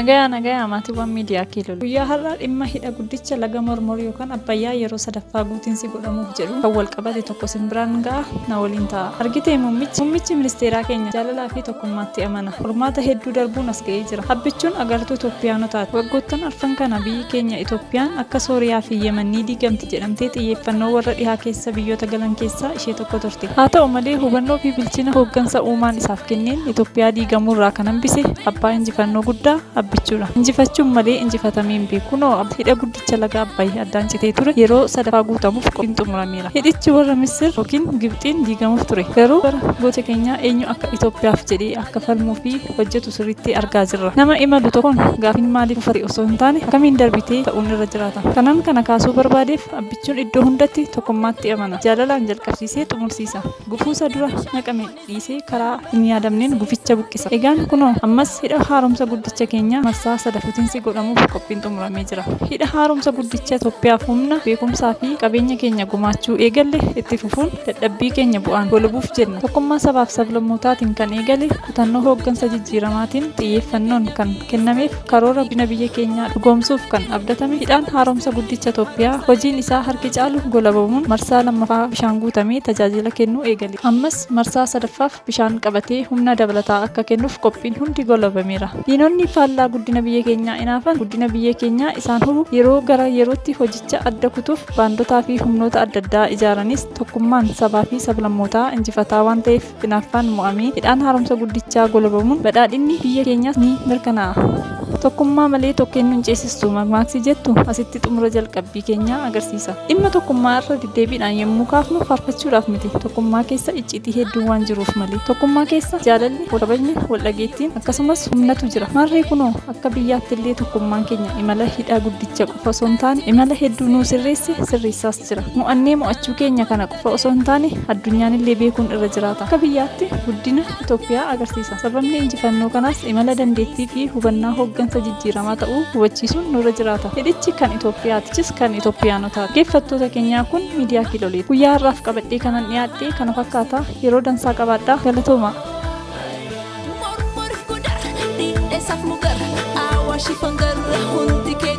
Nagayaa nagayaa maatiiwwan miidiyaa Kiilol. Guyyaa har'aa dhimma hidha guddicha laga Mormor yookaan Abbayyaa yeroo sadaffaa guutiinsi godhamuuf jedhu kan wal qabate tokko isin biraan ga'a na waliin ta'a. Argitee muummichi muummichi ministeeraa keenya jaalalaa fi tokkummaatti amana. Qormaata hedduu darbuun as ga'ee jira. Abbichuun agartuu Itoophiyaanotaati. Waggoottan arfan kana biyyi keenya Itoophiyaan akka Sooriyaa fi Yemen ni diigamti jedhamtee xiyyeeffannoo warra dhihaa keessa biyyoota galan keessaa ishee tokko turte. Haa ta'u malee hubannoo fi bilchina hooggansa uumaan isaaf kenneen Itoophiyaa diigamuurraa kan hambise abbaa injifannoo guddaa Abbichuudha. Injifachuun malee injifatamee hin beeku. Kunoo hidha guddicha laga Abbay addaan citee ture yeroo sadaffaa guutamuuf qophiin xumurameera. Hidhichi warra Misir ykn Gibxiin diigamuuf ture. Garuu bara goota keenyaa eenyu akka Itoophiyaaf jedhee akka falmuu fi hojjetu sirriitti argaa jirra. Nama imalu tokkoon gaaffiin maaliif gufate osoo hin taane akkamiin darbitee ta'uun irra jiraata. Kanan kana kaasuu barbaadeef Abbichuun iddoo hundatti tokkummaatti amana. Jaalalaan jalqabsiisee xumursiisa. Gufuusa dura naqame dhiisee karaa hin yaadamneen guficha buqqisa. Egaan kunoo ammas hidha haaromsa guddicha keenyaa marsaa sadafutiinsi godhamuuf qophiin xumuramee jira. Hidha haaromsa guddicha Itoophiyaaf humna, beekumsaa fi qabeenya keenya gumaachuu eegalle itti fufuun dadhabbii keenya bu'aan golubuuf jenna. Tokkummaa sabaaf sablammootaatiin kan eegale kutannoo hooggansa jijjiiramaatiin xiyyeeffannoon kan kennameef karoora guddina biyya keenyaa dhugoomsuuf kan abdatame hidhaan haaromsa guddicha Itoophiyaa hojiin isaa harki caalu golabamuun marsaa lammaffaa bishaan guutamee tajaajila kennuu eegale. Ammas marsaa sadaffaaf bishaan qabatee humna dabalataa akka kennuuf qophiin hundi golabameera. Diinonni faallaa guddina biyya keenyaa inaafan guddina biyya keenyaa isaan hubu yeroo gara yerootti hojicha adda kutuuf baandotaa fi humnoota adda addaa ijaaranis tokkummaan sabaa fi sablammootaa injifataa waan ta'eef inaaffaan mo'amee hidhaan haaromsa guddichaa golabamuun badhaadhinni biyya keenyaas ni mirkanaa'a. Tokkummaa malee tokkeen nun ceesistu makmaaksi jettu asitti xumura jalqabbii keenyaa agarsiisa. Dhimma tokkummaa irra deddeebiidhaan yommuu kaafnu faarfachuudhaaf miti. Tokkummaa keessa icciitii hedduun waan jiruuf malee. Tokkummaa keessa jaalalli, wal kabajni, wal dhageettiin akkasumas humnatu jira. Maarree kunoo akka biyyaattillee tokkummaan keenya imala hidha guddicha qofa osoo hin taane imala hedduu nuu sirreesse sirreessaas jira. Mo'annee mo'achuu keenya kana qofa osoo hin taane addunyaan illee beekuun irra jiraata. Akka biyyaatti guddina Itoophiyaa agarsiisa. Sababni injifannoo kanaas imala dandeettii fi hubannaa hooggansa jijjiiramaa ta'uu hubachiisuun nurra jiraata. Hidhichi kan Itoophiyaati. Hidhichis kan Itoophiyaanotaati. Dhaggeeffattoota keenyaa kun miidiyaa Kiiloleeti. Guyyaa har'aaf qabadhee kanan dhiyaadhe kana fakkaata. Yeroo dansaa qabaadhaa. Galatoomaa! Mormor godar, dheedhesaaf mugar, Awaashif hangar, hundi keenya.